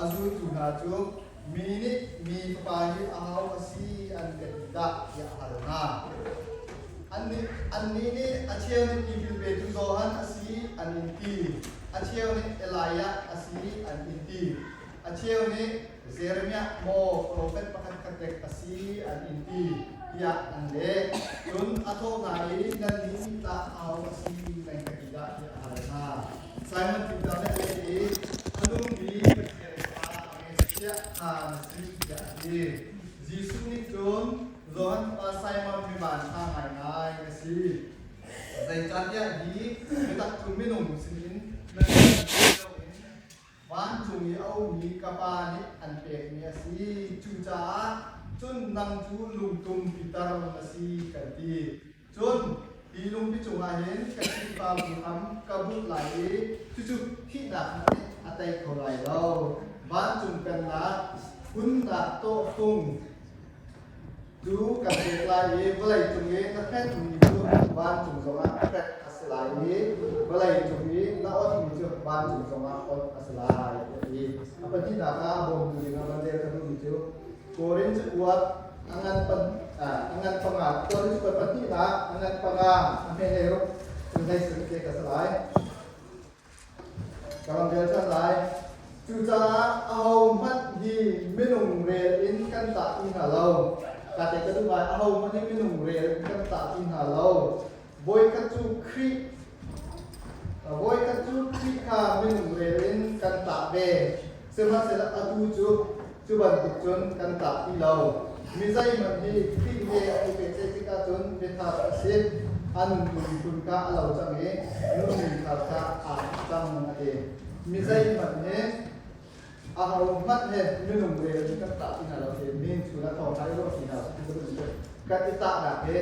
A zultu hna cu, Mi nih Mi Fapa hi aho a si an ka ti dah? tiah a hal hna. Annih nih a cheu nih tipil petu Johan a si an in ti, a cheu nih Elijah a si an in ti, a cheu nih Jeremiah maw profet pakhatkhat dek a si an in ti, tiah an leh. Cun a thawh hna i, Nannih nih tah aho a si nan ka ti dah? tiah a hal hna. Simon Peter nih a leh i, A nungmi Pathian Fapa Messiah kha na si, tiah a ti. Jesuh nih cun, Johan fapa Simon mi vanṭha ngaingai na si. Zeicahtiah hi biatak cu minung sinin na loin vancung i a ummi ka Pa nih an pekmi a si. Cucaah cun nang cu lungtum Peter na si, kan ti. Cun hi lungpi cungah hin ka Khrihfabu hram ka bunh lai i cucu thihnak hmanh nih a tei kho lai lo. Vancung pennak hunnak tawhfung cu kan pek lai i vawlei cung i na hrenhmi cu vancung zongah hrek a si lai i vawlei cung i na onhmi cu vancung zongah onh a si lai, a ti. A pahnihnak ah bawmtu dingah van rel ka duhmi cu Korin cakuat a ngan pan a ngan panga Korin cakuat pahnihnak a ngan panga a hme hlei ruk cun hlei sarih te ka si lai. Ka ram rel ṭhan lai. Cucaah ahohmanh hi minung rel in kan tah ti hna lo. Ka te ka duh ngai ahohmanh hi minung rel in kan tah ti hna lo. Voikhat cu Khrih voikhat cu Khrih kha minung rel in kan tah ve. Sihmanhsehlaw atu cu cu bantuk cun kan tah ti lo. Mi zeihmanh hi Khrih he an i pehtlaih tikah cun biathar a si. An nunphun kha a lo cang i nunning thar kha aa cang a ti. Mi zeihmanh hi ahohmanh he minung rel in kan tah ti hna lo ti min chun ah thawngṭha i ruah ti hna kan i tahnak hi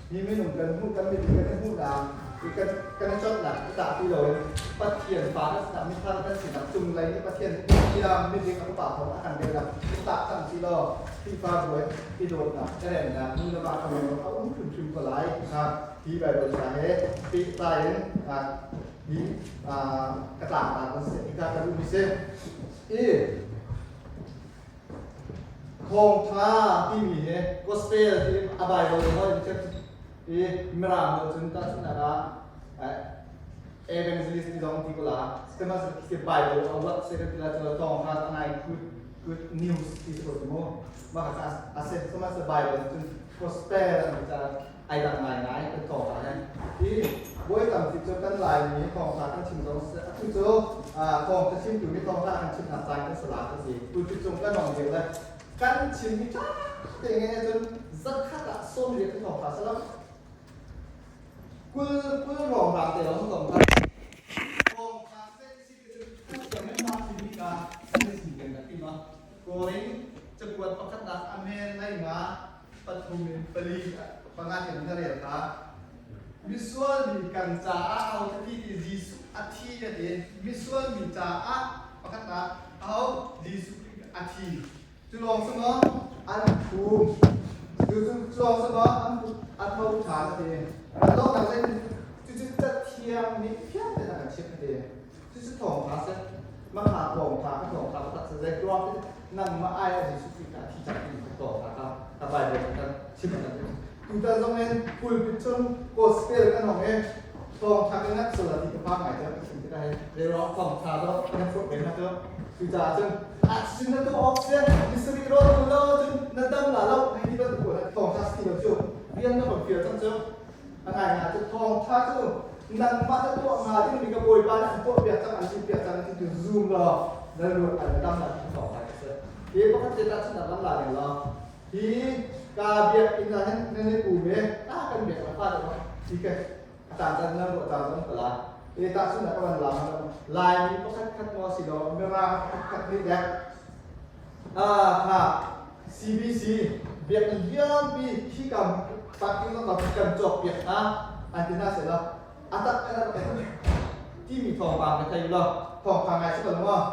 hi minung kan hmuh kan mit kan i hmuhnak i kan kan i chonhnak i tah ti loin Pathian fa kan sinak mithar kan sinak cunglei nih Pathian thiam miding a fapa thawng a kan relnak i tah cang si law Khrihfabu he i dawtnak i remnak nu le va kan a um hrimhrim ko lai kha hi Bible ca he pehtlai in hi ka tlangtar kan si ka ka duhmi si i thawngtha timi hi gospel hi a Bible hoi i mirang lo cun tahchunhnak ah evangelist ti zong ti ko la sihmanhsehlaw Bible a wat se kan ti la cu thawngtha a ngai good good news ti si ko mu mah kha a se sihmanhsehlaw Bible cun gospel an ti ai dang ngaingai kan thawngtha he hi voi tampi cu kan Laimi thawngtha kan chim zong atu cu thawngtha chimtu nih thawngtha kan chimnak caan kan sala kan si tu cung kan ong lio le kan chim mi ṭha te nge cun zakhat ah 80 kan thawngtha salam 20 kul rong rang te long thawngtha thawngtha se si cu kan ma si ka kan si kan rak ti ma Korin cakuat pakhatnak a men ngai nga pathum in pali panga tiang na rel kha misual mi kan caah aho thi ti Jesuh a thi a ti misual mi caah pakhatnak aho Jesuh a thi cu lawng si maw an phum cu cu lawng si maw an a tho ṭhan a ti a donghnak le cucu cathiang nih fiang tein a kan chimh a ti Cucu thawngtha si. Mah thawngtha ka thawngtha ka tak si zei tuah ti nangmah ai a Jesuh Khrih ka thi cang ti ka thawngtha ka ka Bible kan chim kan tutan zong in pulpit chung gospel kan hong i thawngtha ka ngat sala ti ka phang ngai cang ka chim tikah hin rero thawngtha do na phurh ve na cu cucaah cun a sin na tu awk si misri ro tu lo cun na dam la lo hei ti bantuk ko thawngtha si lo cu rian na kon fial cang cu A ngaingai cu thawngṭha cu nangmah na tuah hnga dingmi ka Bawipa nih an tuahpiak cang, an tinpiak cang ti tu zum law na ruat an dam lai ti thawngṭha ka si. Hi pakhat te tahchunhnak lam la ning law hi ka biakinn ah hin nan i pum i a kan biak la fa deuh hi ka a caan caan na ruah caan zong ka la. Hi tahchunhnak ka van lam Laimi pakhat khat maw si lo Mirang pakhat khat nih dek kha CBC biakinn vialpi hika parking lot kan cawkpiak hna an ti hna seh law a tak kan rak timi thawngpang ka thei law thawngpang ngai si ko maw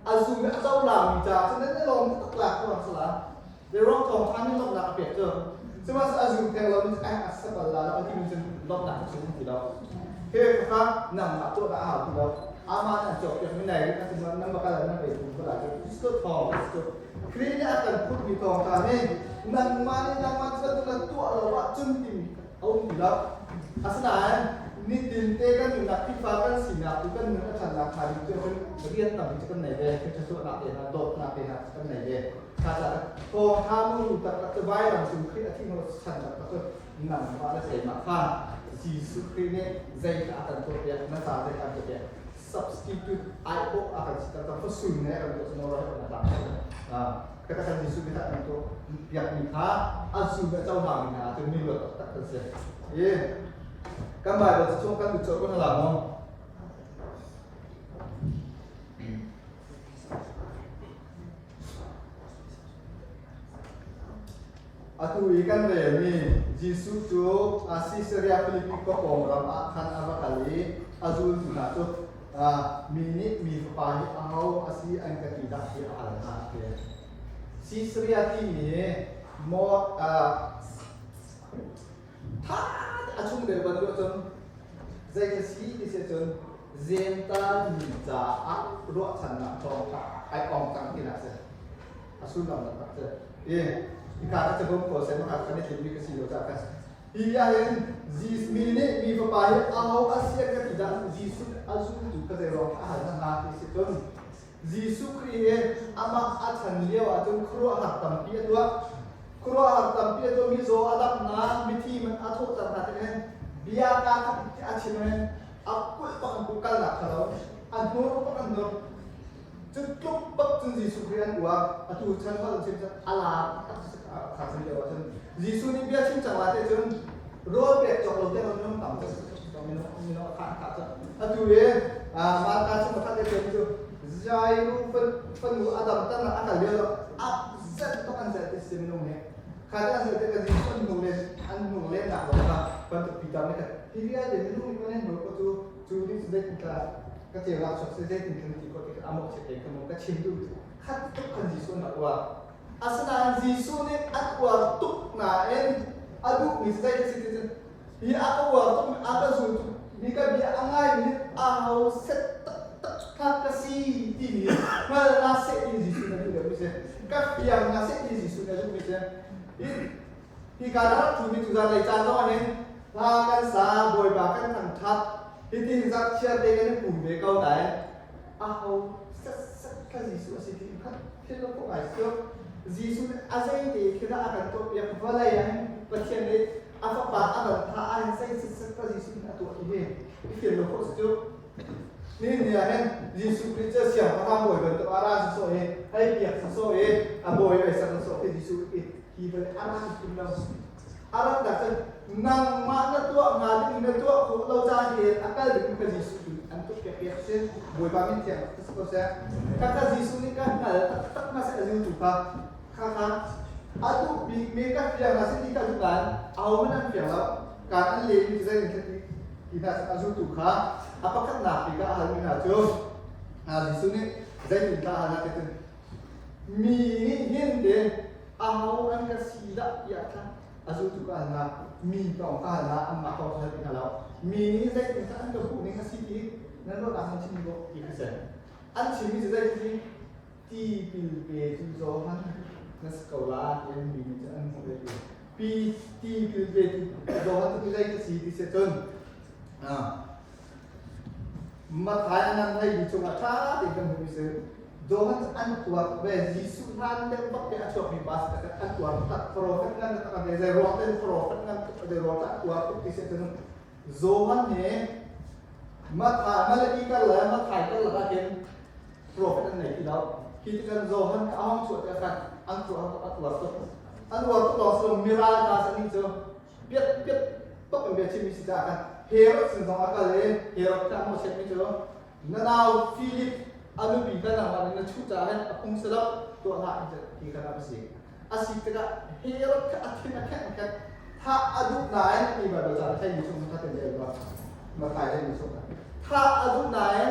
a zum i a cohlang mi caah cun nan lawm tak lak ko sala le rong thawngpang nih lawmhnak a pek cu sihmanhsehlaw a zum theng lo mi a sabal la lo ti mi cun lawmhnak a chung ti lo he kha nangmah tuah dah a hau ti lo. Amah nih an cawkpiak mi nai rik a nan va kal nan ei kum ko lai cu Jesuh thawng cu Khrih nih a kan phurhmi thawngṭha nih nangmah nih nangmah cu bantuk na tuah lo ahcun timi a um ti lo. Asinain nitin te kan nunnak Khrihfa kan sinak tu kan nun a ṭhannak hnga ding cu cun rian tampi cu kan nei ve, thluachuahnak te hna, dawtnak te hna kan nei ve. Kha caah thawngṭha muru taktak cu vailam cung Khrih a thih hnu chan taktak cu nangmah le keimah kha Jesuh Khrih nih zei a kan tuahpiak, na ca zei kan tuahpiak, substitute aiawh a kan si taktak fasun ne kan tuah cu nawl na tlang ka kan Jesuh nih kan tuah piakmi kha a zum le cohlang mi hna cu mi luat taktak kan si. I kan Bible cu chung kan duh ko na la maw? Atu i kan relmi Jesuh cu Sisaria Filipi khua pawng ram ah khan a va kal i a zultu hna cu mi nih mi fapa hi aho a si an ka ti dah tiah a hal hna a ti. Sisaria timi hi maw tha a chung deuh ban deuh cun zei ka si ti si cun Jentail mi caah ruahchannak thawngṭha ai ong cang tinak si. A sullam taktak cu. I hika ka cabawm ko seh maka kan i tlinmi ka si lo caah kan hi ahhin mi nih mi fapa hi aho a si ka ti dah Jesuh a zultu ka zei ruang a hal hna hnga ti si cun Jesuh Khrih hi amah a chan lio ahcun khuaruahhar tampi a tuah. Khuaruahhar tampi a tuah mi zaw a dam hna, mithi man a thawhter hna tik hin bia kaa khat a chim hin a kulh bak an kulh kalnak kha lo, a hnur bak an hnur. Cu tluk bak cun Jesuh Khrih an uar. Atu chan holh chim cun a laar taktak kha chan lio ahcun Jesuh nih bia chim cang la te cun rawl pek cawk lo te minung tam minung minung a khah khah cu atu i Martha cu pakhat te cun cu Jairu fanu a dam tan a kal lio a zelh bak an zelh ti si minung nih kha te an zelh te ka Jesuh an hnu len an hnu len nak lo kha bantuk Peter nih khan hi vialte minung nih kan hnu ko cu cu nih zeitin ka ka ceu ah chuak zeitin kan ti ko ti a mawh chiat ka ka chim duh khat tuk kan Jesuh na uar asinain Jesuh nih an uar tuk nain a duhmi zei si ti cun hi a ka uar tuk a ka zul tuk mi ka bia a ngai mi a ho set tak tak ka si timi hngal na seh ti Jesuh na duh deuh mi si ka fiang na seh ti Jesuh na duh mi si hi ka rak thu mi tu zan lei caan zong ah hin hla kan sa Bawipa kan thangṭhat hitin zakchiar te kan i pum ve ko nain aho setsat kha Jesuh a si ti kha thil lo khawh ngai si Jesuh nih a zei te khi dah a kan tuahpiak vawlei ah hin Pathian nih a fapa a kan thah ah hin zei setsat kha Jesuh nih a tuah ti hi i fian lo khawh si cu Nihin ni ah hin Jesuh Khrih cu siangpahrang bawi bantuk a ra sawsawh i hei biak sawsawh i a bawi oi sak sawsawh khi Jesuh hi vawlei a ra hrim lo. A rat nak cun nangmah na tuah hnga ding na tuah khawh lo ca hi a kal ding kha Jesuh tu an tuk piak piak si. Bawipa min thiang si ko seh. Kha kha Jesuh nih ka hngal taktak hna seh a zultu kha kha kha a duh bik mi ka fiang hna seh ti ka duh nain ahohmanh an fiang lo. Kaan an leh mi cu zei in ti hna a zultu kha a pakhatnak bik ah a halmi hna cu Jesuh nih zeitindah a hal hna ti cun mi nih hin te aho an ka si dah tiah khan a zultu ka hal hna mi kong ka hal hna anmah kong ka hal ti hna lo mi nih zeitindah an ka hmuh ning a si ti nan ruahnak nan chim ko ti kha si an chimmi cu zei ti tipil pe cu Johan na si ko la ti an mi nih cun an hmuh ve ti pi tipil pe tu Johan cu zei ka si ti si cun Matthai an hei mi chungah ṭha tein kan hmuh mi si Johan cu an tuar ve Jesuh hlan deuh bak te a chuak mi pa si tak an tuar tak prophet ngan tak ve zei ruang ten prophet ngan zei ruang an tuar tuk ti si cun Johan he Matthai Malaki kar le Matthai kar lakah khin prophet an nei ti lo khi ti kan Johan ka ahong chuah te khan an tuar a tuar tuk an uar tuk lawng si miral ta sa ni cu piat piat tok in bia chimmi si caah khan Herod sin zong a kal i Herod kha a mawhchiatmi cu na nau Philip a nupi kha nangmah nih na chuh caah hin a phung si lo tuah hlah ti kha a si a si tikah Herod kha a thin a khenh khet thah a duh nain ti Bible ca thei mi chung kha ten rel ba Mathai thei mi chung thah a duh nain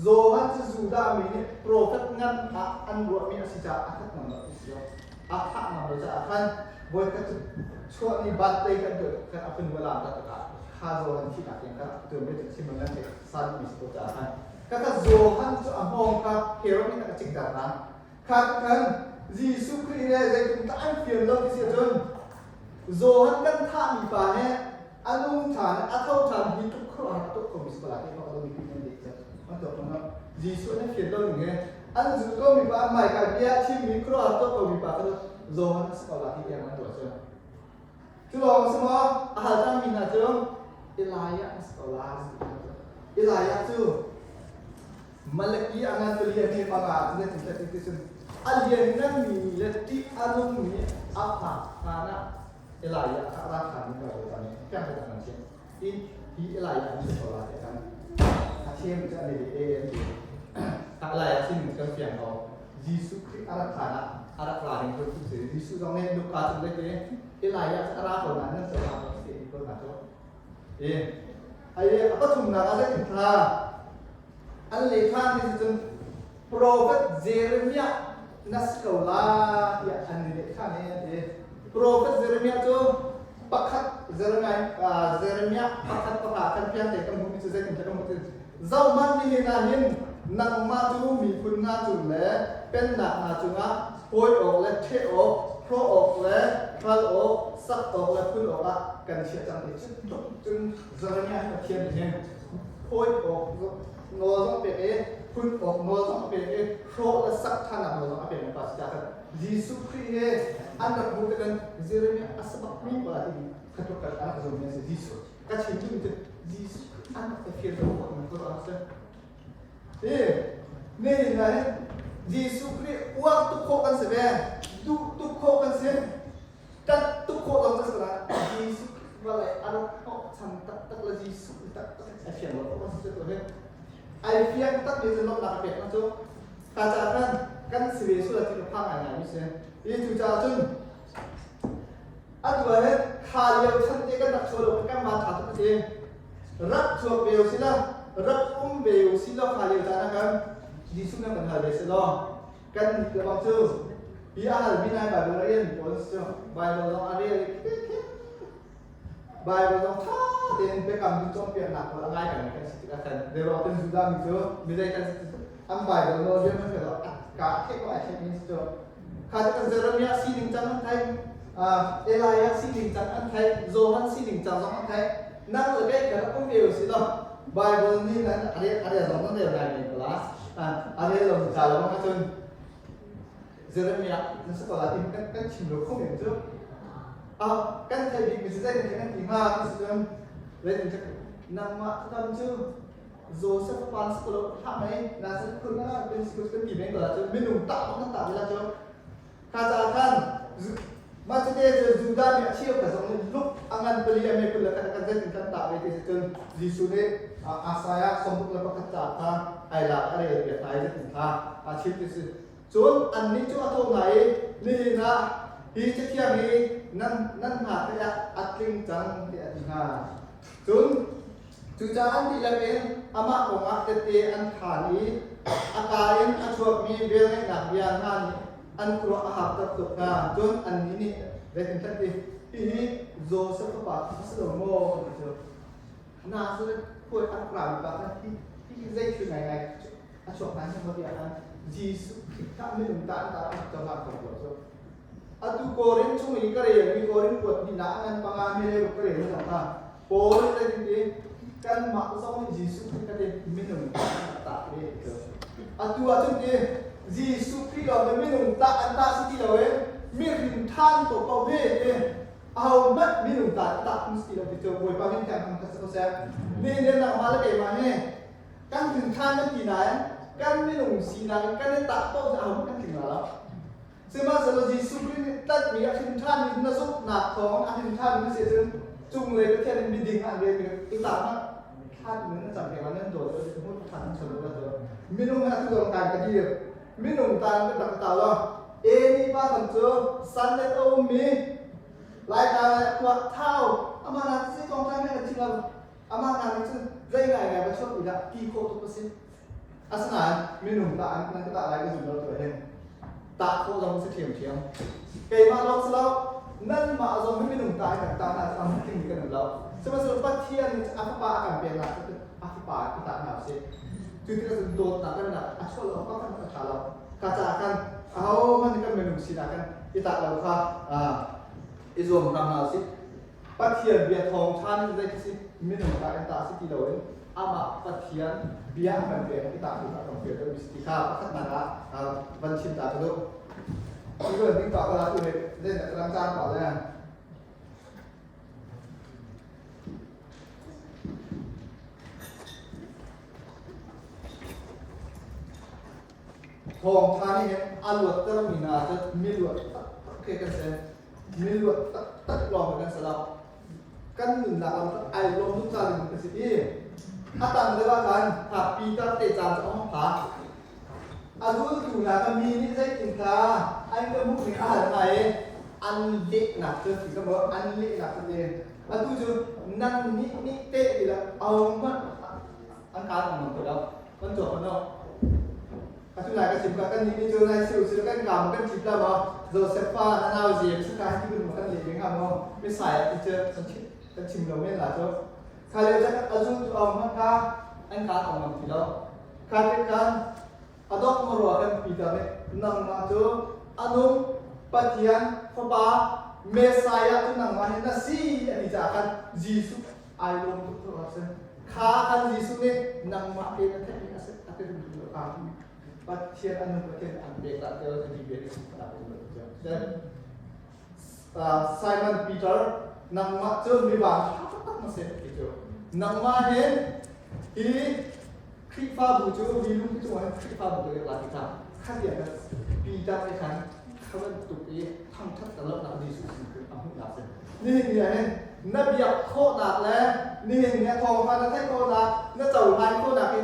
Johan cu Judah mi nih profet ngan ah an ruahmi a si caah a that ngam lo ti si lo a thah ngam lo caah khan voikhat cu chuah ni birthday kan tuah khan a fanu a lam tak tikah kha Johan thihnak tiang kha tuan bia cu chim nan theih san mi si ko caah khan. Kaka Johan cu a hngawng kha Herod nih a cikter hna. Kha khan Jesuh Khrih he zeitin dah an fian lo ti si ahcun Johan kan thahmi pa he a nung ṭhan a tho ṭhan hi tuk khuaruahhar a tuk khomi si ko lai ti kha mi nan deh cang. An tuak ko Jesuh an fian lo ning he an zul komi pa an hmaika bia chimmi khuaruahhar tuah komi pa kha Johan a si ko lai ti tiang an tuah cu. Cu lawng si maw a hal cangmi hna cu Elijah a si ko lai. Elijah cu Malaki a ngan pali a hme panga ah cun ti ti cun a liannganmi ni le ṭih a nungmi a phak hlan ah Elijah kha a ra ṭhan mi ka Bawipa nih fiang tein a kan chimh. Hi hi Elijah an si ko lai ti kan a thiam cu an i e an ti. Elijah sin kan fiang ko. Jesuh Khrih a rat hlan ah a rak ra ding cu si. Jesuh zong nih Luka cu le ke Elijah cu a ra ko nain nan cohlang ko si ti ko hna cu. E ai a pathumnak ah zeitin thla an leh ṭhan ti cun Profet Jeremiah na si ko la tiah an i leh ṭhan i an ti. Profet Jeremiah cu pakhat Jeremiah Jeremiah pakhat pakhat kan piang te kan hmuhmi cu zeitin kan hmuh ti zohhmanh nihin ah hin nangmah cu miphun hna cung le pennak hna cungah hawi awk le ṭheh awk hrawh awk le hral awk sak awk le phun awk ah kan chiah cang ti cu tluk cun Jeremiah Pathian nih hin hawi awk nawl zong pek i phun awk nawl zong a pek i hrawh le sak ṭhannak nawl zong a pek mi pa si caah Jesuh Khrih he an rak hmuh tikhan Jeremiah a sabak mi pa ti kha tluk kan rak zum mi a si Jesuh ka chim duhmi cu Jesuh Khrih an rak fir lo khawh mi ko a si. Hi nihin ah hin Jesuh Khrih uar tuk khawh kan si ve duh tuk khawh kan si ṭanh tuk khawh zong kan si la Jesuh Khrih vawlei a rak hnawhchan taktak le Jesuh taktak a fiang lo khawh kan si cu hin ai fiang tak mi cu lawmhnak a pek na cu ka caah khan kan si ve sual ti ka phang ngai ngai mi si hi cu caah cun atu ah hin kha lio chan te kan rak chuah lo kan ma tha tuk ti rak chuak ve u si la rak um ve u si law kha lio caan ah kan Jesuh na kan hal ve si law kan nih le bang cu hi a hal mi nai Bible a rel mi pawl cu Bible zong a rel Bible zong ṭha tein biakam nih cawnpiaknak pawl a ngai pengmi kan si tikah khan zeiruang tin Judah mi cu mizei kan si an Bible nawl vial hmanh lo ka theih ko ai theih mi si cu kha cu kan Jeremiah sining cang an theih Elijah sining cang an theih Johan sining cang zong an theih nang le kei kan rak um ve si lo Bible nih nan a rel a rel zong nan rel ngai men ko la a rel lo ca lo ahcun Jeremiah na si ko la ti kan kan chim lo kho men cu ah kan theih bik mi si zei kan ti hnga ti si cun zeitin nangmah kam cu Joseph pa si ko lo hlah mei na san khun na kan si ko kan ti men ko la cu minung tak kan tak la cu kha ca khan mah cu te cu Judah nih a cheu ka zong nih luk a ngan pali a me kul le kan kan zeitin kan tah ve ti si cun Jesuh nih Isaiah 61 ca kha ai lak a rel piak hna i zeitin kha a chim ti si Cun annih cu a thawh hna i, Nihin ah hi cathiang hi nan nan hna theih ah a tling cang, tiah a ti hna. Cun cucaah an dihlak in amah kong ah tehte an khaan i a kaa in a chuakmi velngeihnak bia hna nih an khuaruah a harter tuk hna. Cun annih nih zeitintiah ti, Hihi Josef fapa khi a si lo maw? ti cu Nazareth khua i a rak rami pa kha hi hi zei thil ngaingai a chuak hna hna maw tiah khan Jesuh Khrih kha minung ta an ta a rak cohlan kho lo cu. Atu Korin chung i ka relmi Korin kuat hnihnak a ngan panga mi le ruk ka rel hna kha Paul nih zeitin kanmah zong nih Jesuh Khrih kha minung ta an tah ve ti cu. Atu ahcun ti Jesuh Khrih lawng nih minung ta an tah si ti lo in mihring ṭhan paohpaoh hi ti ahohmanh minung ta an tah phung si ti lo ti cu Bawipa min thiang thang kha si ko seh. Ni le nangmah le keimah hi kan tling ṭhan kan ti nain kan minung sinak in kan i tah paoh cu ahohmanh kan tling la lo. Sihmanhsehlaw Jesuh Khrih nih tlanhmi a hrin ṭhanmi na zumhnak thawng a hrin ṭhanmi na si ahcun cunglei Pathian in miding ah an relmi i tah hmanh thlan in na cam peng ah nan dawt lo hmun ṭhan an chon lo minung he atu zong kan ka dir minung tan kan rak ta lo Eni pa tham cu san le a ummi Laitlang le khua thau amah nak si kong ṭhan men a chim lo amah nak nih cun zei ngai ngai va chuak ti dah ti khawh tuk a si Asinain minung tah an nan ka tah lai ka zum lo tu hin tah khawh zong si ṭhiamṭhiam. Keimah lawng si lo, nanmah zong hi minung tah in kan tah hna cu a tling kan um lo. Sihmanhsehlaw Pathian nih a fapa a kan peknak cu a fapa i tah hna usih. Cu tikah cun dawtnak kan nak a chuah lo awk kan a ṭha lo. Ka caah khan ahohmanh kan minung sinak kan i tah lo kha i zuam hram hna usih. Pathian bia thawngṭha nih zei khi si minung ta in tah si ti loin amah Pathian bia a kan pek i tah tu kha a kan pek deuhmi si ti kha pakhatnak ah van chim ta ka duh. Cu ding pa ka tu he zeidah ka lam caan pa le Thawngṭha nih hin a luattermi hna cu miluat taktak khi kan si. Miluat taktak lawng kan si lo. Kan nunnak lam cu ai lawm zungzal ding kan si i a tang deuh ah khan kha Peter te caan cu a hung phan. A zultu hna kha mi nih zeitin kha an ka hmuh ning a hal hna i an lehnak cu ti ka maw an lehnak cu ti atu cu nan nih nih te ti lo ahohmanh an kaan ngam ti lo kan tuah ko no atu lai ka chim ka kan nih nih cu nai siu sil kan kam kan chip la maw Joseph pa na nau James ka hi ti kan leh ve nga maw Messiah ti cu kan chim kan chim lo men la cu kha le cak a zultu ahohmanh kha an kaan ngam ti lo Kha te khan a dongh rua kan Peter nih nangmah cu a nung Pathian Fapa Messiah cu nangmah hi na si a ti caah khan Jesuh ai lawm tuk thawk a si. Kha khan Jesuh nih nangmah te na theihmi a si a ti rum lo kha Pathian a nung Pathian an pek dah te ti bia ni Simon Peter nangmah cu mi van ṭha taktak na si ti cu nangmah hin hi Khrihfabu cu hi lung cungah hin Khrihfabu ka dirh lai ti kha kha tiang khan Peter nih khan kha bantuk i thangṭhat lohnak Jesuh sin khin a hmuhnak si. Nihin ni ah hin na biak khawhnak le nihin ni ah thawngṭha na theih khawhnak, na cohlan khawhnak hi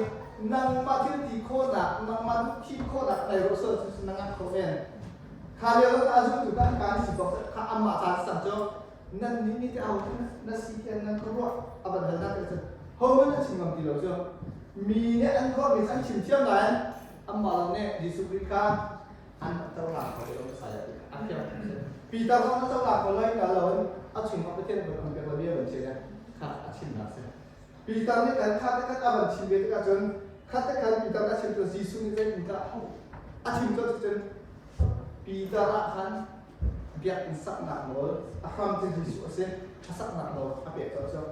nangmah thil ti khawhnak, nangmah duhthim khawhnak nai ruah sual cu na ngah kho men. Kha lio ah a zultu kha an kaan si bak kha amah caan sang cu nan nih nih te au na si tiah nan ka ruah a van hal nak cun hohmanh an chim ngam ti lo cu mi nih an ruahmi an chim thiam nain anmah lawng nih Jesuh Khrih kha an cohlang kho ti lo Messiah ti an thiam. Peter zong a cohlang kho lai ka lo in a chungah Pathian van um pek la bia van chim kha a chimnak si. Peter nih kan kha te khan a van chim ve tikah cun kha te khan Peter a chim cu Jesuh nih zeitindah a chim cu cun Peter ah khan biakinn saknak nawl a hram cu Jesuh a si a saknak nawl a pek colh cu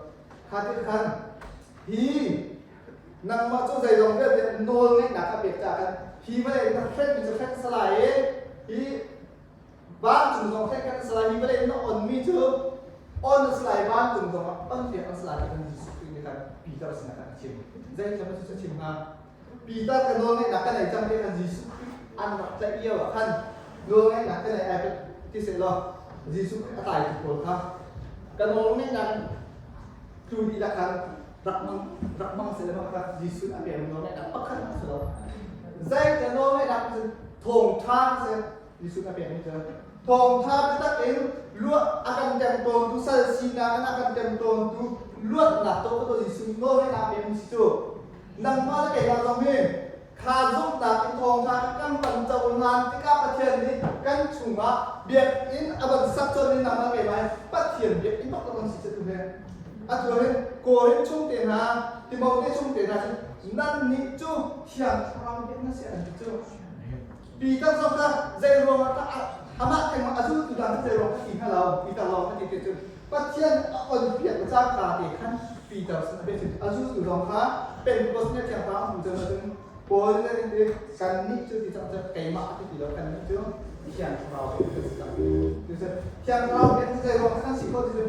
kha ti khan hi nangmah cu zeizong vialte nawl ngeihnak a pek caah khan hi vawlei na hrengmi cu hreng salai i hi vancung zong hreng kan salai hi vawlei na onmi cu on a salai vancung zong ah on piak an salai ti kan Jesuh Khrih nih khan Peter sinah khan a chim. Zei cu chim hnga? Peter ka nawl ngeihnak ka nei cang ti khan Jesuh Khrih an rak tlaih lio ah khan nawl ngeihnak ka nei ai ti seh law Jesuh Khrih a tlaitu pawl kha ka nawl ngeihnak tu dihlak khan rak mang rak mang seh law kha Jesuh a pek nawl ngeihnak pakhat si lo. Zei ka nawl ngeihnak cu thawngṭha si Jesuh a pekmi cu thawngṭha biatak in luat a kan tem tawntu sal sinak in a kan tem tawntu luatnak to ka Jesuh nawl in a pekmi si cu nangmah le keimah zong hi kha zumhnak in thawngṭha kan kan cohlan tikah Pathian nih kan chungah biakinn a van sak cun in nangmah keimah hi Pathian biakinn bak kan si cu he atu hin Korin chung te hna Timote chung te hna cu nan nih cu thiang thlarau biak na si an ti cu Peter zong kha zei ruangah dah amah thengmah a zultu dang cu zei ruang ka ti hnga lo Peter lawng ka ti te cu Pathian a on piak cangka te khan Peter sin a biachim a zultu zong kha Pentecost ni thiang thlarau hmu cun cun Paul nih ti kan nih cu ti cang cu keimah a ti ti lo kan nih cu thiang thlarau he kan si cang ti cu thiang thlarau he zei ruang kan si kho ti cu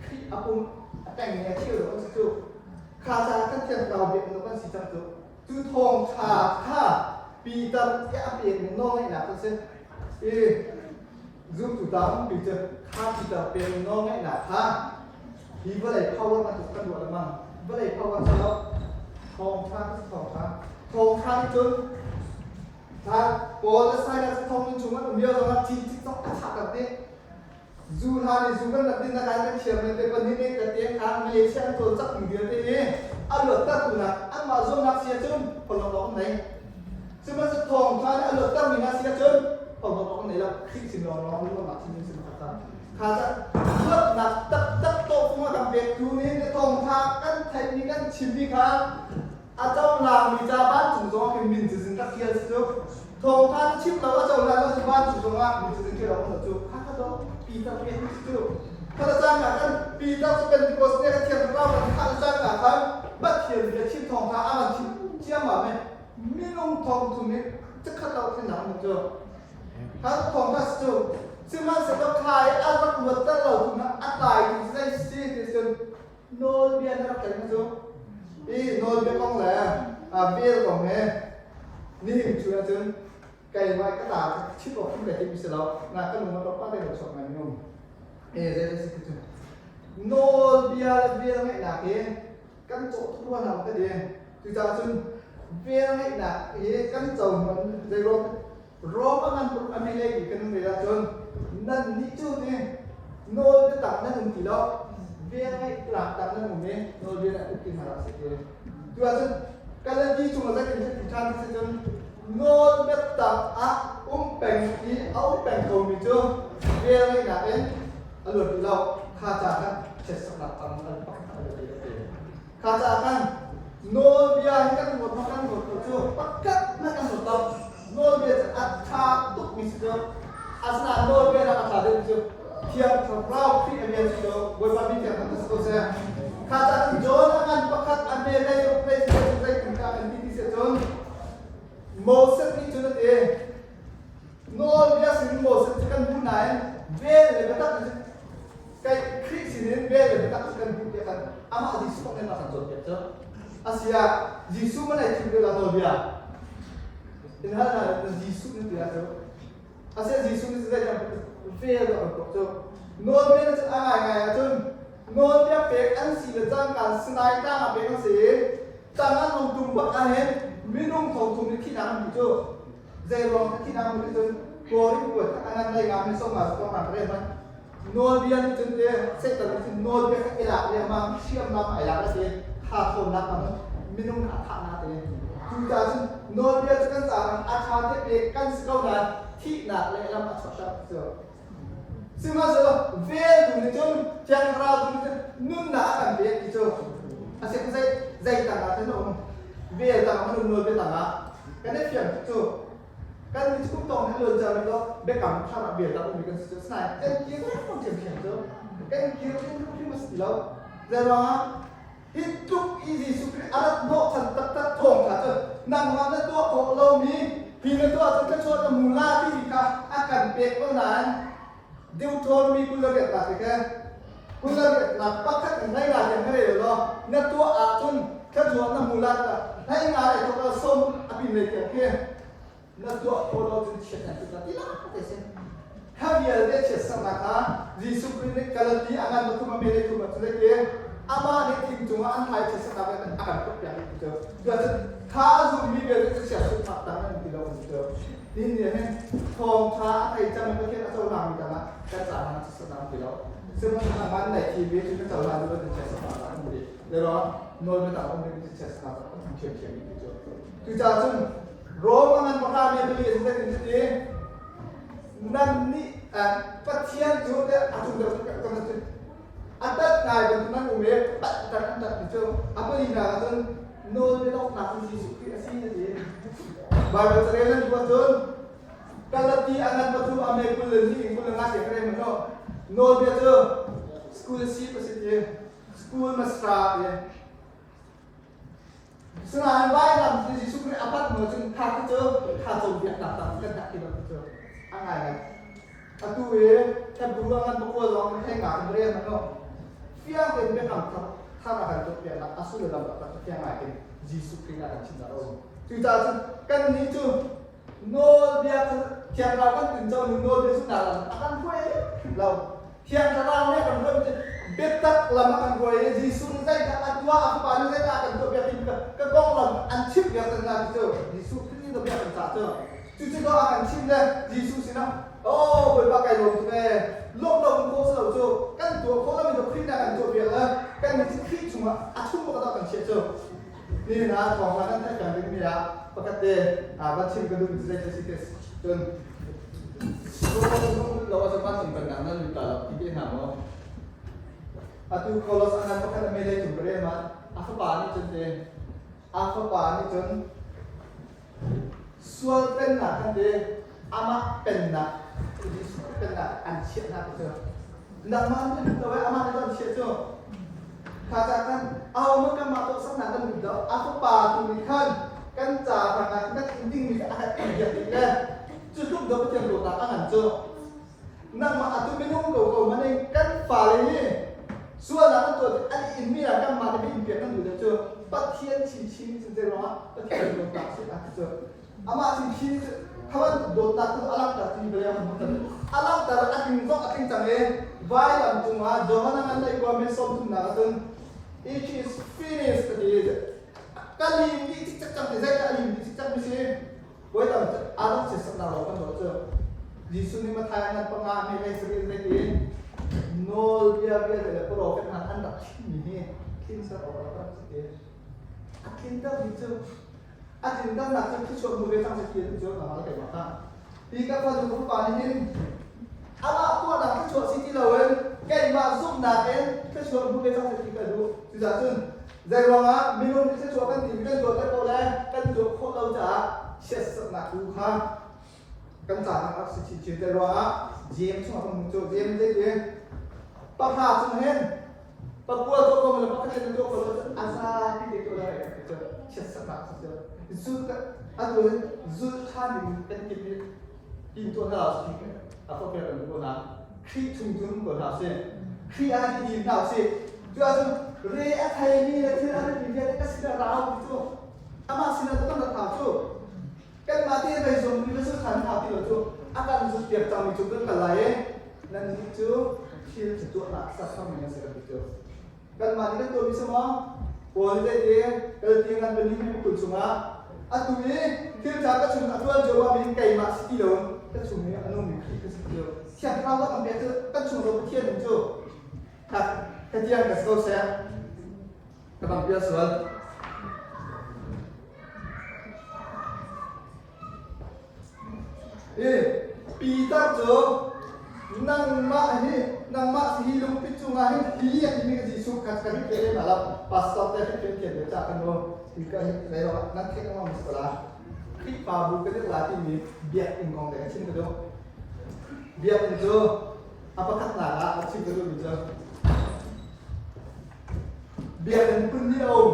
Khrih a pum a teng ni a cheu lo kan si cu kha ca kan thiang thlarau biak no kan si cang cu Cu thawngṭha kha Peter tiah a pekmi nawlngeihnak cu a si. I zumtu tampi cu kha Peter pekmi nawlngeihnak kha hi vawlei power bantuk kan ruah lengmang. Vawlei power cu thawngṭha cu thawngṭha. Thawngṭha nih cun kha Paul le Silas thonginn chung an um lio zongah cincik zong a chah tak dih. Zu hna nih zu kan rak din nakai kan thiam men te pahnih nih ka tiang khan Malaysia an cawlcangh mi vialte hi a luatter tu nak anmah zuamnak si ahcun holh awk an nei. Sihmanhsehlaw thawngtha nih a luatter mi hna si ahcun holh awk an nei lo. Khrih sin lawnglawng luatnak sin in sin kha kha ca luatnak taktak tawhfung a kan pektu nih thawngtha kan theihmi kan chimmi kha. A cohlangmi ca vancung zongah khin min cazin rak ṭial si cu. Thawngṭha na chim lo a cohlan lo cun vancung zongah min cazin ṭial awk um lo cu. Kha kha dawh Peter pek si cu. Kha le cangka khan Peter cu Pentecost ni a thiang thlarau kan thah le cangka khan Pathian bia chim thawngṭha a van chim ciammam i minung thongthum i chikkhat lo thlennak um cu. Kha thawngṭha si cu. Sihmanhsehlaw kha i a rak luatter lo tu hna a tlai tu zei si ti cun nawlbia na rak tlaih cu i nawlbia kong le vel kong he nihin chung ahcun keimah ka ta chim awk hrim kai timh si lo na ka lung a rawk pa te lo chuak ngai minung e zei si cu nawlbia le vel ngeihnak hi kan cawh tuk rua hna ka ti. Cucaah cun vel ngeihnak hi kan co hman zei ruang Rom a ngan tuk a milei i kan rel ahcun nan nih cu ti nawl biatak nan um ti lo, vel ngeih tlak tak nan um i nawlbia nan uk ti hna rak si ti. Tu ahcun Kaladi cungah zeitin ti ṭhan ti si cun nawl biatak ah um peng i a um peng komi cu vel ngeihnak in a luat ti lo. Kha ca khan chiatsaknak tam an pakhat a luat ti a ti. Kha caah khan nawlbia hi kan ruat ma kan ruat ko cu pakhat hmanh kan ruat lo. Nawlbia cu a ṭha tukmi si cu. Asinain nawlbia nak a ṭha deuhmi cu Thiang Thlarau Khrih a rian si cu Bawipa mi thiang thang si ko seh. Kha caah cun John a ngan pakhat a hme lei ruk lei si cu zeitin dah kan ti ti si cun Moses nih cun a ti. Nawlbia sin Moses cu kan hmuh nain vel le biatak in kai Khrih sinin vel le biatak cu kan hmuh tiah kan amah Jesuh kong in a kan cawnpiak cu. Asiah Jesuh man ai thim deuh nawlbia. In hal hna Jesuh nih tiah cu. Asiah Jesuh nih zeidah vel a kan tuah cu. Nawlbia cu a ngaingai ahcun nawlbia pek an si le cangka Sinai tlang ah pek an si i tang an hong tum bak ahhin minung thongthum nih thihnak an hmuh cu. Zeiruang ka thihnak hmuh cun Korin kuat kha a ngan lei nga mi sawm nga kong ka rel hmanh. Nawlbia nih cun te Satan nih cun nawlbia kha i lak riangmang hriamnam ai lak a si tha thawnnak bang minung kha a thahnak te. Cucaah cun nawlbia cu kan caah a ṭha te pek kan si ko nain thihnak lehlam a chuahter cu. Sihmanhsehlaw vel tu nih cun Thiang Thlarau tu nih cun nunnak a kan pek ti cu a si zei zei tangah khan a um. Vel tangah kan um nawlbia tangah kan i fiang tuk cu. Kan nih cu kum tong he luan cia lo biakam thar ah vel tang ummi kan si cu. Asinain kan kir lengmang ṭhiamṭhiam cu. Kan kir hrimhrim a si ti lo. Zeiruangah Hi tluk i Jesuh Khrih a rat hnawhchan taktak thawngṭha cu nangmah na tuah khawh lomi hi na tuah ahcun thluachuah na hmu la timi kha a kan pek ko nain Deuteronomy 28 ti kha 28 pakhat in hlei nga tiang ka rel law na tuah ahcun thluachuah na hmu la tiah hlei nga le thawk sawm a pin lei tiang khi na tuah khawh lo cun chiat nan tuk ti la te si. Kha vialte chiatsernak kha Jesuh Khrih nih Galati a ngan pathum a mele thum a cu ke amah nih thing cungah an thlai chiatsernak in a kan put piak ti cu. Cuacun kha a zummi vialte cu chiatsernak tang an ti lo an ti cu. Nihin ni hin thawngtha a thei cang i Pathian a cohlangmi tangah kan caah chiatsernak an ti lo. Sihmanhsehlaw man nei thi ve cu kan cohlan duh lo chiatsernak an ti. Le nawl biatak um ding chiatsernak an thiamthiam ti cu. Cucaah cun Rom a ngan pahra mi pali a si in cuti nan nih Pathian cu a cung deuh kan cu a tat ngai bantuk nan um i pat tat an tat ti cu a palinak ahcun nawl biadonghnak cu Jesuh Khrih a si a ti. Bible carel nan duh ahcun Galati a ngan pathum a me 22 in 25 te ka rel no nawlbia cu school si pa si ti school mastra ti. Sinain vailam cu Jesuh Khrih a pat hnu cun kha khi cu kha cawnpiaknak tak kan dah ti lo cu a ngai ngai. Atu i Hebrew a ngan pakua zong in thei nga kan rel hmanh lo. Fiang tein biakam thar thar a kan cawnpiaknak a sullam taktak cu fiang ngai in Jesuh Khrih a kan chimnak a um. Cucaah cun kannih cu nawlbia Thiang Thlarau kan tinco ning nawlbia zumhnak lam a kan hruai lo. Thiang Thlarau nih a kan hruai cu biatak lam a kan hruai i Jesuh nih zeidah a tuah, a Fapa nih zeidah a kan tuah piak ti ka konglam an chimh piak cang hna ti cu Jesuh Khrih nih bia kan cah cu. Cucu a kan chimh le Jesuh sinah Oh Bawipa kai lawm tuk ee lawmh lo um khawh si lo cu kan tuah khawh lomi cu Khrih nih a kan tuah piak le kan nih cu Khrih chungah a chung bak kan chiah cu. Nihin ah thawngtha kan theih peng dingmi ah pakhat te va chim ka duhmi cu zei si te cun lo a vancung pennak nan lut ta lo ti te hna maw? Atu Kolos anan pakhat a mei lei cung ka rel ma a fapa nih cun te A fapa nih cun sual pennak kan ti, amah pennak, Jesuh pennak an chiah hna ti cu. Nangmah nih lut lo amah nih an chiah cu. Kha ca khan aho kanmah tuahsernak kan lut lo, a fapa tu nih khan kan ca hrangah kan in dingmi kha a kan biak dih le cu tluk dawh Pathian dawtnak a ngan cu. Nangmah atu minung ko ko maning kan fale hi sualnak an tuah an inmi ah kanmah nih in piak kan duh deuh cu Pathian chinchin cu zei ruangah Pathian dawtnak si a cu amah chinchin cu kha bantuk dawtnak cu a langhter ti bale a hmu a langhter a tling zong a tling cang i vailam cungah Johan a ngan lei kua mi 30 nak ahcun it is finished ka ti ka lim dih cikcek cang ti zei ka lim dih cikcek mi si Voi tam aa dawh siasaknak lo kan dawh cu. Jesuh nih Matthai ngan panga mi lei sarih zei tiin nawlbia vialte le profet hna an rak chimmi hi tlinter awk a rak si ti. A tlinter mi cu a tlinternak cu thluachuah hmu ve cang si ti cu nangmah le keimah kha. Hi ka fa nu pa nih hin amah tuahnak thluachuah si ti loin keimah zumhnak in thluachuah hmu ve cang si ti ka duh. Cucaah cun Zeiruangah minung nih thluachuah kan timi kan tuah ko le kan tuah khawh lo caah chiatserhnak tu kha kan caah rak si chinchin. Zeiruangah James chungah kan hmuh cu James zei ti pahra chung hin pakua tuah ko le pakhat in tuah ko lo a zapi te tuah lai cu chiatserhnak si cu. Zul atu in zul ṭha ding kan kip i tin tuah hna si a fawk kan ko na Khrih chung cun ko hna sih. Khrih ah i din hna usih. Cu ahcun re a theimi le thil a ritmi vialte ka sinah ra u ti cu amah sinah cu kan rat hau cu. Kanmah te vei zong mi va sul ṭhan hau ti lo cu a kan zutpiak cangmi cu kan kal lai i nannih cu thil cu tuahnak sasangmi nan si kan ti cu. Kanmah nih kan tuahmi si maw? Paul nih zeiti Galati ngan pahnih mi pakul chungah atu i thil ṭha ka chung a ṭuan cuahmah mi keimah si ti lo ka chung i a nungmi Khrih ka si ti lo. Thiang Thlarau kan pek cu kan chung lo Pathian in cu ka tiang ka si ko seh. Ka bang bia sual. I Peter cu nangmah hi nangmah hi lungpit cungah hin hi a timi ka Jesuh kha ka rik ve ma lo pastor te rik ve thiam ve ca kan mu hi ka hi rei lo nan theih ngam mas la Khrihfabu ka dik la timi biakinn kong te ka chim ka duh biakinn cu a pakhatnak ah a chim ka duh mi cu biakinn phun hnih a um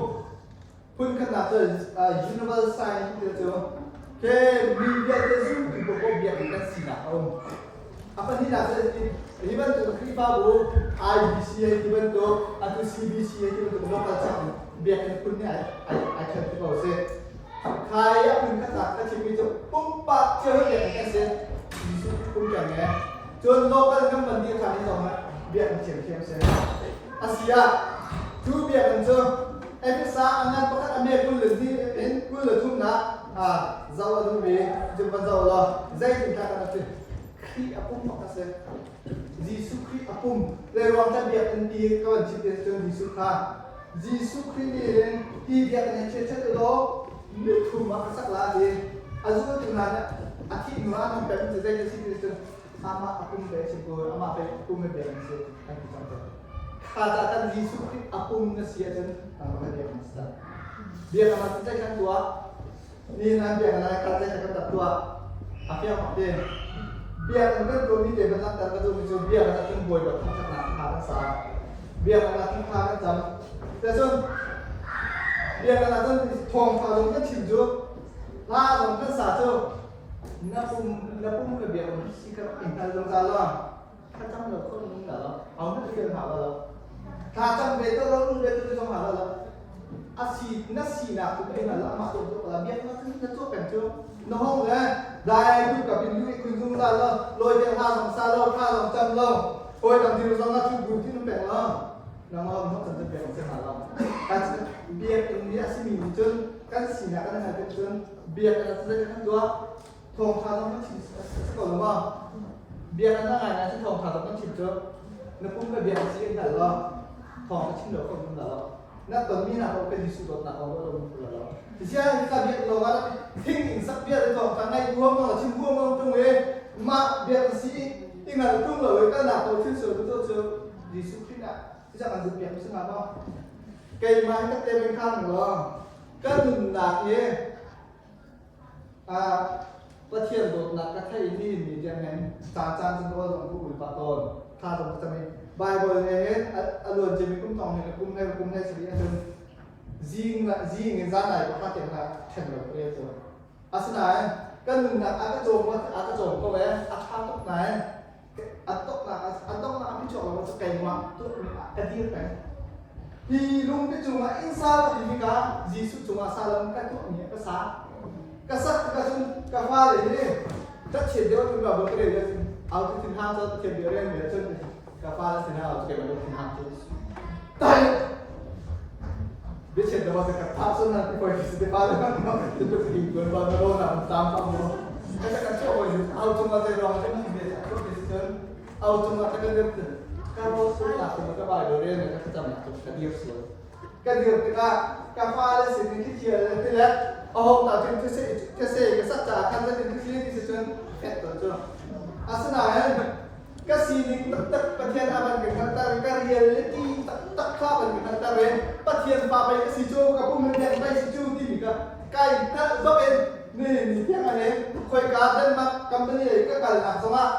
Phunkhatnak cu universal sign ti cu ke mi vialte zumtu paoh biakinn kan sinak a um. A pahnihnak cu hi bantuk Khrihfabu IBC hei ti bantuk atu CBC hei ti bantuk local church biakinn phun nih ai ai ṭhen ti ko si. Khai a phunkhatnak ka chimmi cu pumpak cio hi biakinn kan si. Jesuh pum tiang nge. Cun local kan van dir ṭhan i zong ah biakinn thiamthiam si. Asi ah cu biakinn cu Efesa a ngan pakhat a me 23 in 23 nak zoh a duhmi cu va zoh law zeitin dah kan ti Khrih a pum bak a si. Jesuh Khrih a pum zeiruang dah biakinn ti ka van chim te cun Jesuh kha Jesuh Khrih nih hin hi biakinn hi chiat law mithum ah ka sak la ti a zultu hna nih a thih hnu ah an pem cu zei si ti cun amah a pum ve chim ko amah pe pum ve biakinn si kan ti cang Kha ca kan Jesuh Khrih a pum na si ahcun nangmah na biakinn si cang. Biakam ah zei kan tuah? Ni nan biakinn ah kha zei kan rak tuah? A fiang bak te. Biakinn kan tuahmi te ban langhter ka duhmi cu biakinn ah cun Bawipa thangṭhatnak hla kan sa. Biakinn ah thangṭha kan cam. Cun biakinn ah cun thawngṭha zong kan chim cu hla zong kan sa cu na pum na pum le biakinn si ka rak in hngal zungzal lo. Thlacam lo kho nung la lo. Au na fial hna lo. Thlacam ve to lo nu ve to zong ha lo. A si na sinak tu ka la amah to to la biak na na tuah peng cu. Na hong le dai du ka bin lu i khun zung la lo. Loi te hla zong sa lo, thla zong cam lo. Hoi dang dir zong a thu gun tin peng lo. Na ngom no chan biak se ha lo. Kan biak in ni a si mi nih cun kan sinak kan hal cun biak na kan tuah Thawngṭha zong kan chim si ko lo maw? Biakinn a ngai ngai cu thawngṭha zong kan chim cu na pum le biak si in hngal law thawng ka chim lo kho hmun lo. Na tonmi hna ko ka Jesuh dawtnak kong lo lo lo. Zia hi ka biak lo ah thing in sak bia le thawngṭha ngaih huam lo chim huam lo tung i mah biak si i ngal tung lo i kalnak ko thil sual tu cu Jesuh Khrih ah ti kan duh piak si hnga maw? Keimah hi ka te beng khan lo. Kan nunnak hi Pathian dawtnak ka theih ni ni tiang hin caan caan cun rawl zong ka ul pah tawn. Thla zong ka cam i Bible he hin a luan ciami kum thong he kum he kum he sarih ahcun zing zing in zan ai pakhat tiang na ṭhen lo ka rel cu. Asinain kan nunnak a ka cawm a ka cawm ko ee a ṭha tuk nain a donghnak a donghnak a phichuak lo cu keimah tuahmi ah ka dir peng. Hi lungpi cungah inn sa ka ti tikah Jesuh cungah sa lo ka tuahmi ka sa. Ka sak tikah cun ka fale hi ka chiat deuh tu ba ka rel cun au tu thin hang cu thiam deuh rel mi cun ka fale sin au keimah tu thin hang cu tai biachiat deuh ka ka tha sun na ti koi si te pa le tu tu ti kun ba na ro na tam pa mo ka ka chu oi au chung a zai rong te ni be cha tu ti chun au chung a ka ka ka ro su na ko ka bai do re na ka cham na ka dir su ka dir tikah ka fale sin in thial le ti le a hong ta cun thise thise ka sak ca khan zatin thise ti si cun fet to cu asinain ka sining taktak Pathian a van ka hngalhter ka reality taktak kha van ka hngalhter i Pathian fa pei ka si cu ka pum in deng pei si cu timi ka kai hngalh bak in nihin ni tiang ahhin khoika Denmark company lei ka kalnak zongah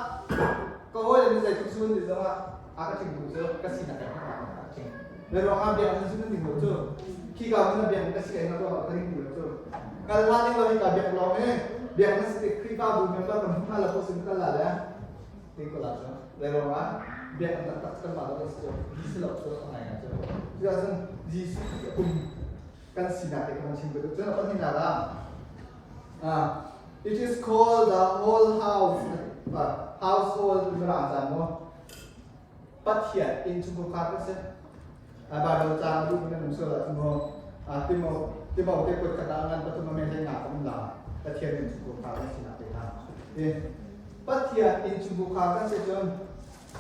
ka hawile nih zeitluk sun ti zongah a ka thingtu cu ka sinak ka hngalh ka thing le ruangah biak an sun ding lo cu khi ka mun biak ka si kai ruangah ka ring lo cu kal hlan ding lo hi ka biak lawng i biak na si Khrihfabu member kan hmu la ko sin kal la le ti ko la cu le ruangah biak an taktak kan mah lo si cu Jesuh lo cu a ngai cu cuahcun Jesuh kum kan sinak te kan chim ko cun a pahnihnak ah it is called the whole house household mirang caan mu Pathian innchungkhar kan si. Bible caang a duhmi nan um sual ahcun mu Timo Timote kut khat ah ngan pathum a men hlei nga ka um la. Pathian innchungkhar kan sinak te kha. Pathian innchungkhar kan si cun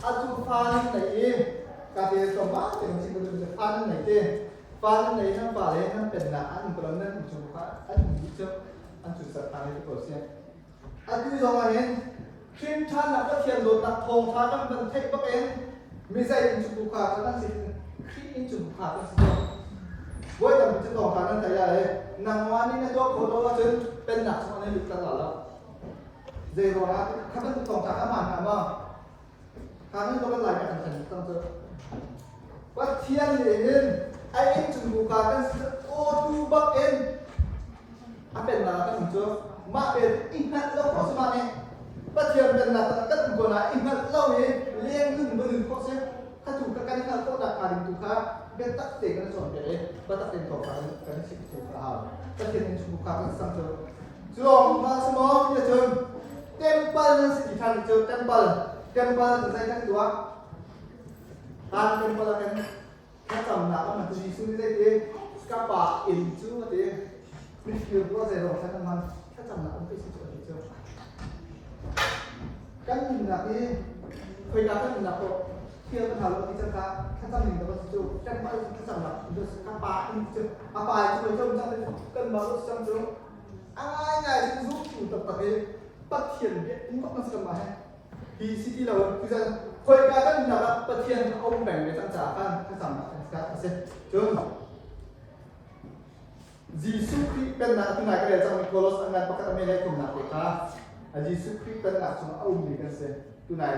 atu fa nan nei i ka te tlawmpal te kan chim ko fa nan nei te fa nan nei nan pa le nan pennak an um ko nan innchungkhar an um dih cu an cu sat hna ne ko si. Atu zong ah hin hrinṭhannak Pathian dawtnak thawngṭha kan van theih bak in mizei innchungkhar cu kan si Khrih innchungkhar kan si cang. Voi tampi cu thawngṭha nan theih lai i nangmah nih na tuah khawh lo ahcun pennak chungah nan lut tak lo. Zei ruangah kha bantuk thawngṭha kha hmaan hna maw? Kha kan kan lai kan kan cang cu. Pathian nih hin a innchungkhar kan si awtu bak in a pennak kan um cu mah bel i hngalh lo khawh si mah nih Pathian pennak kan um ko na i hngalh lo i leng nun va nun khawh si kha tu kha kan i hngalh khawh nak hnga ding tu kha biatak te kan cawnpiak i biatak tein thawngṭha kan chim tu kha a hau Pathian innchungkhar kan sang cu cu lawng ma si maw ti cun temple nan si ti ṭhan cu temple temple cu zei kan tuah tan temple ah kan thlacamnak a hman Jesuh nih zeiti ka pa inn cu a ti mifir ruah zei ruang thlan man thlacamnak um si cu a ti cu kan nunnak hi khoika kan nunnak ko thil kan hal ti cang ka thlacam ning ka cu kan mah thlacamnak ka pa inn cu a pa cu kan cang kan mah cang cu a ngai ngai cu zumtu taktak i Pathian bia in bak kan si kan mah he hi si ti lo cucan khoika kan nak ah Pathian a um peng ve cang caah khan thlacamnak kan ka a si cun Jesuh Khrih pennak tu nai ka rel cangmi Kolos an ngan pakhat a me lei thumnak te kha Jesuh Khrih pennak chungah a ummi kan si tunai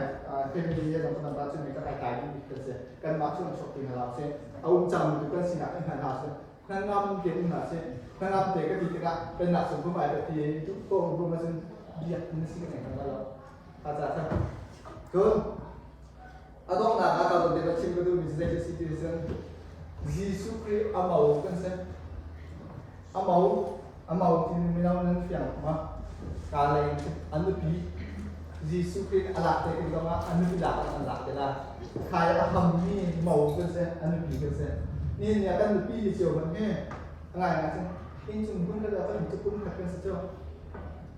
family he zong kan ta cun mi kan ai tai dih kan si kanmah cu an chuak ti hna lo si a um cangmi tu kan sinak in hna hna si hnangam te um hna seh hnangam te ka ti tikah pennak sung kum ai ka ti tu ko rum ahcun biak na si ka ngei kan lo ka ca kha cun a donghnak ah ka te chim ka duhmi cu zei si ti cun Jesuh Khrih a mo kan si a mo a mo ti mino nan fiang ma ka lei an nupi Jesuh Khrih a lak te tik zongah a nupi lak an lak te la khai a hammi mo kan si a nupi kan si ni ni kan nupi li cio man he ngai ngai cun innchung hmun kan kan cu kum khat kan si cu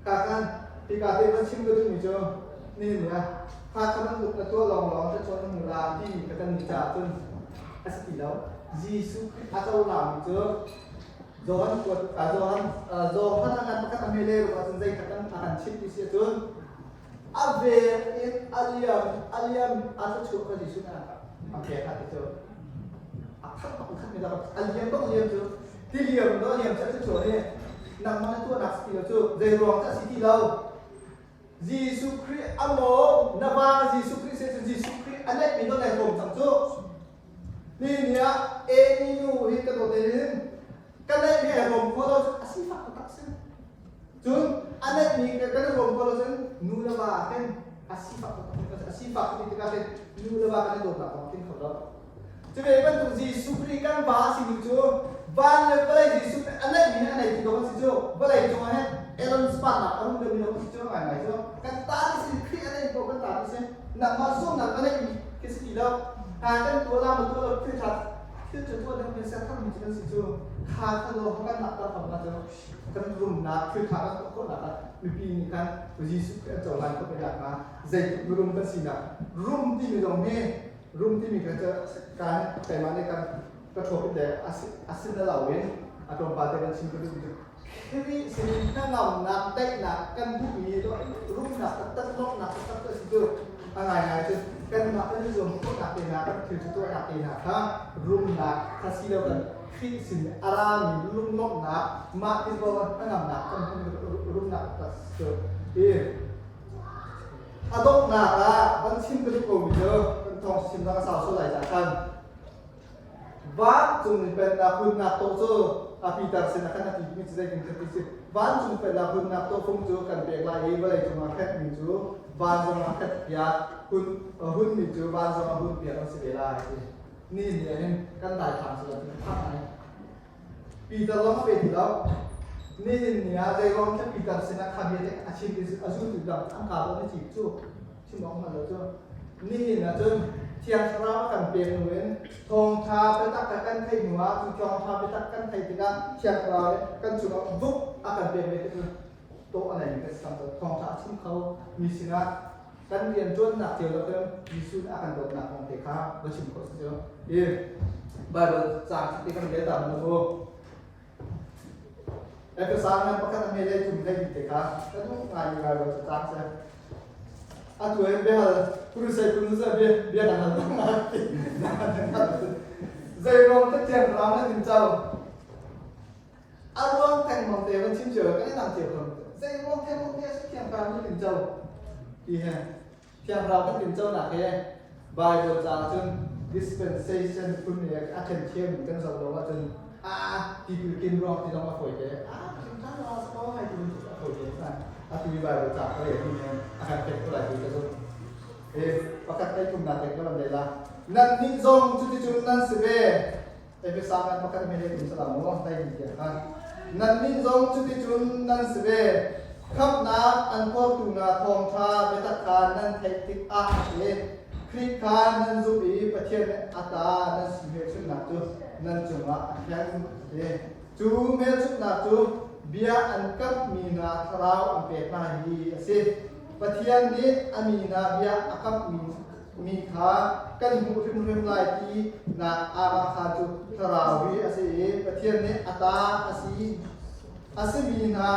ka kan tika te kan chim ka duhmi cu ni ni ah kha kha bantuk na tuah lawng lawng te chuan mu la ti ka kan ni ca cun a si ti lo Jesuh Khrih a cohlangmi cu Johan kuat Johan Johan a ngan pakhat a hme le ruah cun zei kha kan a kan chimh ti si ahcun a vel in a liam a liam a thluachuah kha Jesuh nih a pek a ti cu a khat bak khat mi a liam bak liam cu. Ti liam do liam chat cu ni nangmah na tuahnak si ti lo cu zei ruang dah si ti lo. Jesuh Khrih a maw na va Jesuh Khrih se cu Jesuh Khrih a neih mi do nai hrawm cang cu. Ni ni ah Amy nu hi ka dawt in ka neih mi ai hrawm kho lo cu a sifak taktak si. Cun a neih mi kan i hrawm kho lo cun nu le va khin a sifak taktak a sifak ti tikah khin nu le va kan i dawtnak kong tling kho lo. Cu ve bantuk Jesuh Khrih kan va a simi cu van le vawlei Jesuh nih a neihmi a neitu dawh an si cu vawlei cungah hin Aaron sparnak a rum deuhmi dawh an si cu ngaingai cu kan ta ti si Khrih a neih paoh kan ta ti si nangmah zumhnak a neihmi khi si ti lo ha kan tuah la ma tuah lo thil ṭha thil ṭha tuah ding kan ser tharmi cu kan si cu kha kha lo kan nak ta thawng cu kan rumnak thil ṭha kan tuah khawhnak ah mipi nih khan Jesuh Khrih an cohlan khawh ve nakhnga zeitluk mirum kan sinak rum timi zong hi Rum timi kan cu kan keimah nih kan ka ṭhawp le a sin a lo in a tlawmpal te kan chim ka duh cu Khrih sin hnangamnak daihnak kan duhmi rumnak taktak lawmhnak taktak cu a si cu a ngaingai cu kanmah kan i zuam khawhnak te hna kan thil cu tuahnak te hna kha rumnak kha si lo kan Khrih sin a rami lunglawmhnak mah ti hnangamnak kan rumnak taktak cu i A donghnak ah van chim ka duh komi cu kan thawng chim a sau sual lai caah khan vancung in pennak hunnak tawh cu a Peter sinah khan a ti timi cu zeitin kan ti si vancung pennak hunnak tawhfung cu kan pek lai i vawlei cungah khenhmi cu van zongah khenh piak hun hunmi cu van zongah hun piak an si ve lai ti ni ni ah hin kan daithlang cu ti phak ai Peter lawng a pe ti lo. Nihin ni ah zeiruang khi Peter sinah kha bia te a chim i a zultu dang an kaa dawh ni cu chim awk hngal lo cu. Nihin ah cun Thiang Thlarau a kan pek hnu in thawngṭha biatak kha kan theih hnu ah cu thawngṭha biatak kan theih tikah Thiang Thlarau nih kan cungah vuk a kan pek ve tikah tawh a neimi kan si cang. Thawngṭha a chim kho mi sinah kan rianṭuannak cio lo khin Jesuh nih a kan dawtnak kong te kha va chim khawh si cu. Hi Bible caang te kan rel ta mu mu. Efesa ngan pakhat a hme lei thum lei te kha ka duh ngai mi Bible caang si. Atu hin biahal Kurusai kun sa bia bia kan hal ngai. Zei ruang ka thiang ram na tin chau. A ruang thengmang te van chim cio kan i dang cio ko. Zei ruang thengmang te a si thiang thlarau nih tinco ti he thiang thlarau kan tinco nak he Bible caah cun dispensation phun i a ṭhen thiam in kan zoh lo ahcun a tipil kin ruang ti zong a fawi te a thiang thlarau sa ko hai ti a fawi te san atu i Bible ca ka rel mi hin a kan pek ko lai ti ka zumh. E pakhat tei thumnak te ka van rel la. Nan nih zong cuticun nan si ve. Efesa ngan pakhat me le tum salam mu tai di tiang kha nannih zong cuticun nan si ve khamhnak an phortu hna thawngṭha biatak kha nan theih tikah le Khrih kha nan zumh i Pathian nih a ta nan si hmelchunhnak cu nan cungah a khen a ti. Cu hmelchunhnak cu bia an kamhmi hna thlarau an pek hna hi a si. Pathian nih a mi hna bia a kamhmi mi kha kan hmuh hrimhrim lai ti nak amah kha cu thlarau hi a si i Pathian nih a ta a si a simi hna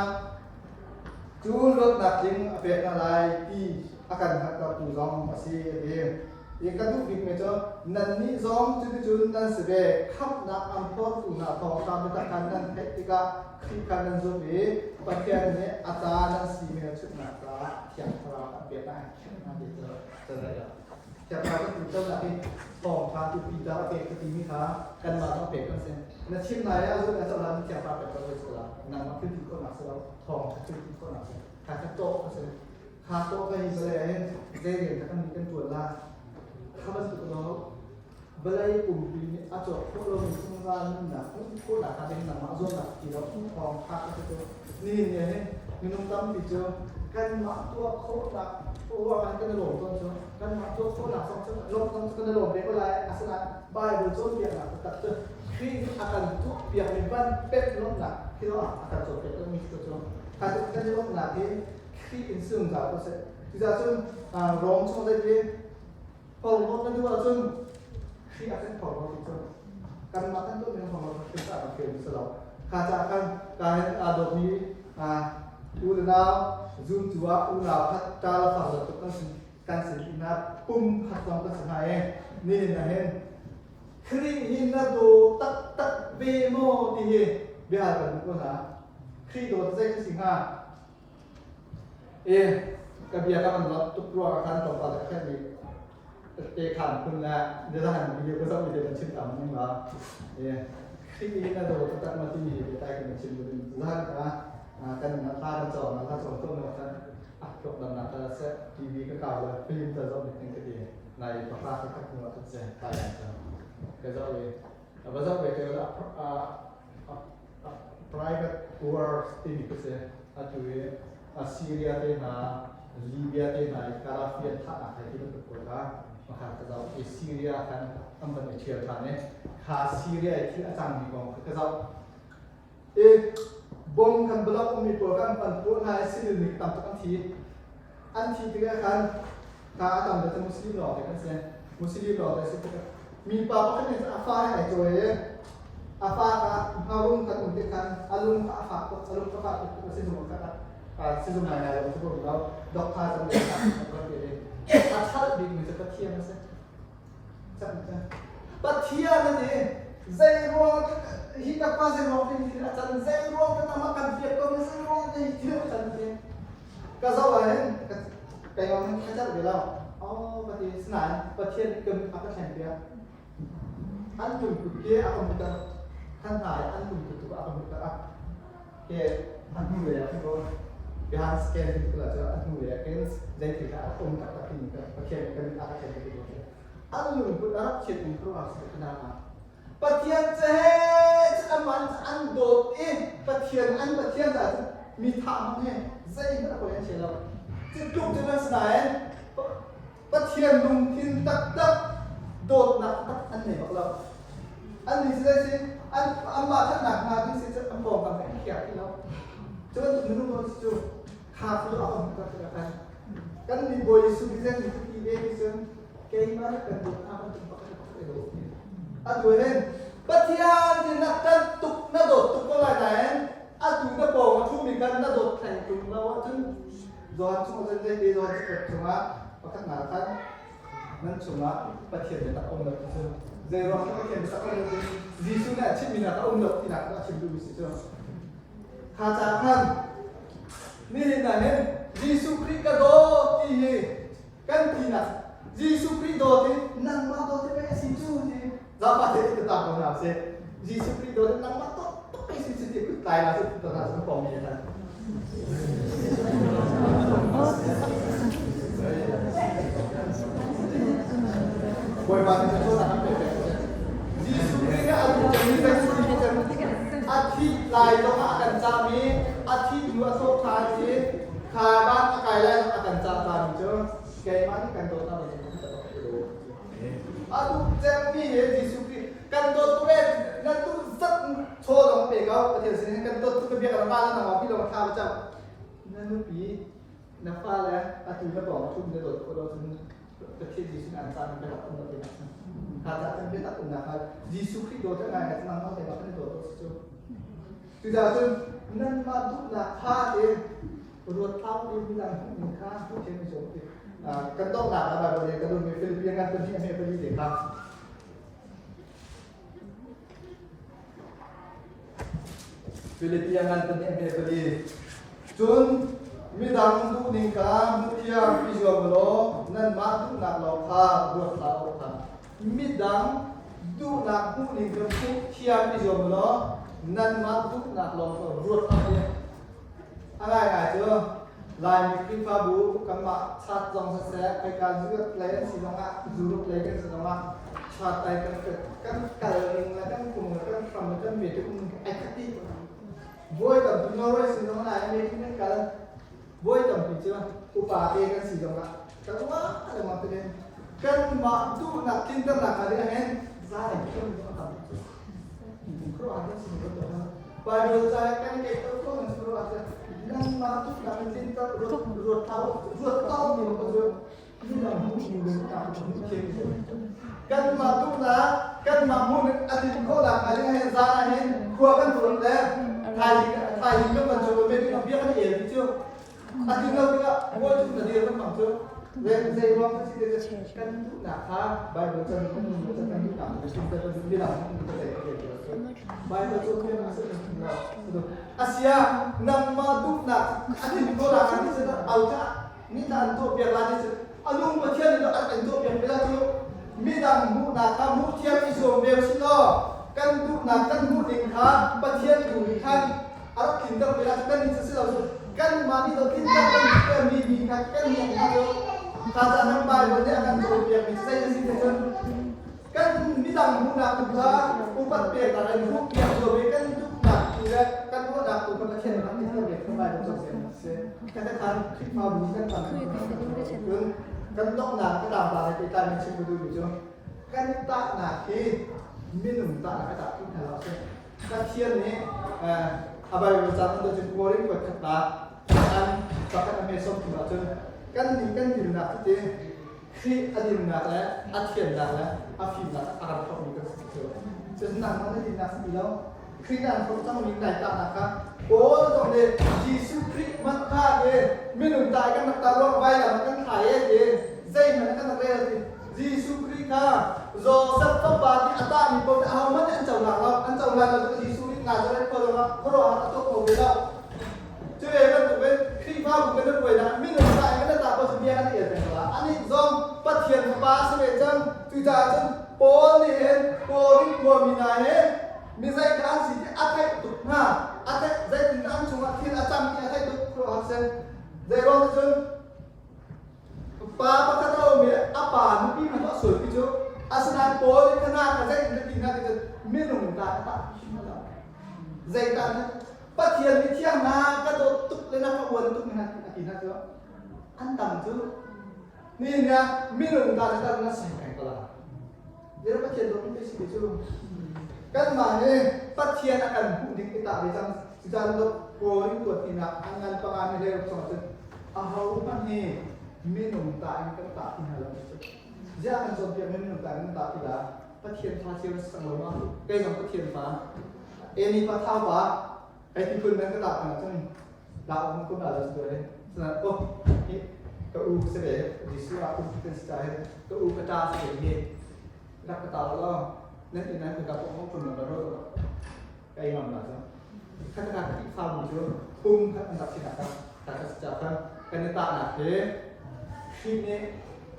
cu luatnak tling a pek hna lai ti a kan hngalhtertu zong a si a ti. I ka duh bikmi cu nannih zong cuticun nan si ve khamhnak an phortu hna thawngṭha biatak kha nan theih tikah Khrih kha nan zumh i Pathian nih a ta nan si hmelchunhnak caah Thiang Thlarau an pek hna. Thiangthlarau kan tuucawnak hi thawngṭha tu Peter a pek ka timi kha kanmah zong pek kan si. Na chim lai ah zun na cohlan mi thiangthlarau pek ko si la. Nangmah thil ti khawhnak si lo, thawngṭha thil ti khawhnak si. Kha kha tawh ka si. Kha tawh ka hi vawlei ah hin zei rian kha kan kan ṭuan la. Kha bantuk lo vawlei pumpi nih a cawk khawh lomi zungzal nunnak hmuh khawhnak kha ding nangmah zuamnak ti lo thawngṭha ka si cu. Nihin ni ah hin minung tampi cu kanmah tuah khawhnak ruangah kan i lawm tawn cu kanmah tuah khawhnak zong cu lawm zong cu kan i lawm ve ko lai asinain Bible cawnpiaknak taktak cu Khrih nih a kan tuahpiakmi van pek lawmhnak khi lo ah a kan cawnpiak mi cu cu kha cu kan i lawmhnak hi Khrih in zungzal ko seh cucaah cun Rom chung zei Porhlawt na duh ahcun Khrih ah kan porhlawt ti cu kanmah kan tuahmi kan porhlawt Khrih caah kan fel si lo. Kha caah khan ka hin aa dawtmi u le nau zumtu ah unau khat ṭa le far bantuk kan si kan si ina pum khat zong kan si hna i nihin ah hin Khrih hi na daw taktak ve maw ti hi bia kan duh ko hna. Khrih dawt zei ka si hnga? E ka bia ka van lot tuk ruang ah khan tlawmpal ka khen i te khan phun le nizan video ka zoh mi te kan chim tam ning la. E Khrih hi na daw taktak ma timi hi biatai kan chim duh zan ka kan na hla kan cawng na hla cawng to no khan a tlok dam na ta se TV ka kau le film ta zoh ning ka ti nai pahra ka khat hnu ah cun se Thailand cu ka zoh i va zoh ve te a private wars timi ka si atu i Syria te hna Libya te hna i Gaddafi an thahnak hai ti bantuk pawl kha makhan ka zoh i Syria khan an van i ṭhial ṭhan i kha Syria i thil a cangmi kong kha ka zoh i bom kan block ummi pawl kan van puah hna i civil mi tam tuk an thi. An thi tikah khan ka a tam deuh cu Muslim lawngte kan si. Muslim lawngte si tikah mipa pakhat nih a fa he ai cawi i a fa kha hmarung kan um tik khan a lung kha a fak tuk, a lung kha fak tuk a sizung kha sizung ngaingai lo si ko lo doctor zong nih a rak ti a chalh bikmi cu Pathian a si. Pathian a ti. Zei ruang hi ka pa zei ruang hi thil a can zei ruang ka nama kan fiat ko mi zei ruang hi thil a can ti ka zoh ah hin keimah hin ka celh ve lo. Oh ka ti sinain Pathian nih kan a ka thlen piak. An lungput ke a ka hmuhter. Kan hna i an lungput tu a ka hmuhter. Ke a hnu lei ah khin ko biahan scan ti kula cu a hnu lei ah khin zei thil dah a um taktak timi kha Pathian nih kan a ka thlen ti ko an lungput a rak chiat ning khuaruah si ka ah Pathian cu he aman an dawt i Pathian an Pathian dah cu mi thah hmang he zeihmanh a poi an chia lo cu tluk cu nan si nain Pathian lungthin taktak dawtnak tak an nei bak lo. An nih si si an anmah thatnak hna ding si cu an pawngkam he an khiak ti lo. Cu bantuk minung nawn si cu kha cu a um ka kan kan nih Bawi Jesuh nih zen ti ve ti cun keimah nih kan dawt hna bantuk pakhat pakhat i dawt. Atu hin Pathian ti na kan tuk na dawt tuk ko lai nain atu na pawng a ṭhumi khan na dawt theng ṭung lo ahcun Johan chung ah cun zeiti Johan cakuat chungah pakhatnak khan nan chungah Pathian biatak a um lo ti cu zei ruang dah Pathian biatak a um lo ti Jesuh nih a chimmi hna kha a um lo tinak a chim duhmi si cu kha caah khan nihin ah hin Jesuh Khrih ka dawt ti hi kan tinak Jesuh Khrih dawt hi nangmah dawt hi pei a si cu ti zaangfah te ka ta ko hna sih Jesuh Khrih dawt hi nangmah dawt tuk pei si cu ti kut tlai na si ta hna sun pom mi khan Bawipa nih thluachuah kan pek Jesuh Khrih nih a duh cemmi a thih lai zongah a kan cahmi a thih hnu a thawh ṭhan i kha van a kai lai a kan cah tami cu keimah nih kan dawt hna a duh cemmi he Jesuh Khrih kan dawt tuk e na duh zat chaw zong pe ko Pathian sin kan dawt tuk ka biak ka na nang pi lo thla ba cang na nupi na fale atu na pawng thum na dawt ko lo cun Pathian Jesuh an caan ka rak um lo te kha ca kan biatak umnak kha Jesuh Khrih dawt ngai ngai nang ma te ma kan dawt si cu cucaah cun nanmah duhnak kha te ruat thau ti midang hmuhning kha hmuh thiam i zuam ti kan donghnak ah Bible nih kan mi Philippian kan pahnih a hme pali te kha Philippian ngan pahnih a hme pali cun midang duhning kha hmuh thiam i zuam law nanmah duhnak lawng kha ruat hlah u kha midang duhnak hmuhning kha hmuh thiam i zuam law nanmah duhnak lawng kha ruat hlah u A ngaingai cu Laimi Khrihfabu kanmah chat zong siseh, khoika zuat lei an si zongah, zuruk lei kan si zongah chat ai kan kan kal ning le kan kum le kan hram le kan meeting um ai khat dih. Voi tampi Norway si zong lai meeting kan kal. Voi tampi cu upa te kan si zongah kan uah lengmang te kanmah duhnak tlinternak hnga ding ahhin zai thiam zong a tam cu. Khuaruahhar kan si ko Bible ca kan keih ko ko nan khuaruah cu nangmah duhnak in tlinter ruat ruat thau ruat thau mi ko cu midang hmuh mi le ta hmuh thiam kanmah duhnak kanmah hmuh a tlin khawhnak hnga ding hin zan ah hin khua kan ruat le thai thai kan van chuak me bia kan el ti cu a tlin lo tikah mawi cu na dir kan hmang cu. Zei ruang ka si te kan duhnak kha Bible chan kan kan duhnak Bible cu kan a si asia nangmah duhnak a tin ko la kan ti au cha ni ta an tuah piak la ti cu anung Pathian nih an kan tuah piak la cu midang hmuhnak kha hmuh thiam i zuam ve si law kan duhnak kan hmuh ding kha Pathian tu nih khan a rak tlinter ve la cu kan nih cu si lo cu kanmah nih do tlinter kan mi mi kha kan hmuh kha cu kha ca nang Bible nih a kan cawnpiak mi zei a si te cun kan midang hmuhnak tu kha upat peknak in hmuh piak lo ve kan duhnak tu le kan ruahnak tu kha Pathian nih a kan pek kha Bible cawnpiak si kan khan Khrihfabu kan tam cun kan donghnak ka tlangpar he pehtlai mi chim ka duhmi cu kan tahnak hi minung tahnak a tah hna lo si Pathian nih a Bible ca kan cun Korin kuat khatnak an pakhat a hme som thum ahcun kan nih kan dirnak cu ti Khrih a dinnak le a thiannak le a fimnak a kan thawkmi kan si cu. Cun nangmah na dinnak si ti lo. Khrih na an thawk cangmi nai tahnak kha Paul zong nih Jesuh Khrih hmanh kha ti minung ta kan rak ta ruang vailam kan thlai e ti zeihmanh kan rak rel ti Jesuh Khrih kha Joseph fapa ti a tahmi paoh nih ahohmanh nih an cohlang lo an cohlan lo Jesuh nih Nazareth khua zongah khuaruahhar a tuah kho ve lo. Cu ve bantukin Khrihfabu kan i ruainak minung ta in kan ta ko cu bia kan i el peng ko la. Anih zong Pathian fapa a si ve cang. Cucaah cun Paul nih hin Korin khuami hna hi mi zei dah an si ti a theih tuk hna. A theih zeitin an chungah thil a cang ti a theih tuk khuaruahhar si. Zei ruang cun Pa pakhat a um i a pa nupi hmanh a sualpi cu asinain Paul nih kha na ka zeitin ka ti hna ti cun minung ta ka tah hrim lo. Zeitah na Pathian mithiang hna ka dawt tuk le na ka uan tuk hna a ti hna cu an tam cu nihin ah minung ta na tar na si peng ko la. Zeidah Pathian dawt mi si ti cu kanmah hi Pathian a kan hmuh ding i tah ve cang cucaah dawt Korin kuat tinak an ngan panga mi hlei ruk chungah cun ahohmanh hi minung ta in kan tah ti hna lo cu ziah kan cawnpiak mi minung ta in kan tah ti la Pathian fa cio na sang lo ma kei zong Pathian fa eni pa thau pa hei ti phun nan ka tah hna cun la um ko na la su he sana oh hi ka u se ve Jesuh ah um kan si ta he ka u ka ta se ve hi rak ka ta lo nan in nan ka ko ko na ro ka i ngam la cu khat ka Khrihfabu cu pum khat an rak si nak ka ka si ca khan kan i tahnak hi Khrih nih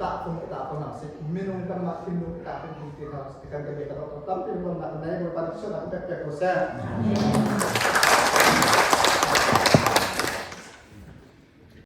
tahfung i tah ko hna sih minung kanmah thinlung i tah phung ti hna kan kan ka tampi lawmnak nei Bawipa nih sualnak pek pek ko seh. Amen.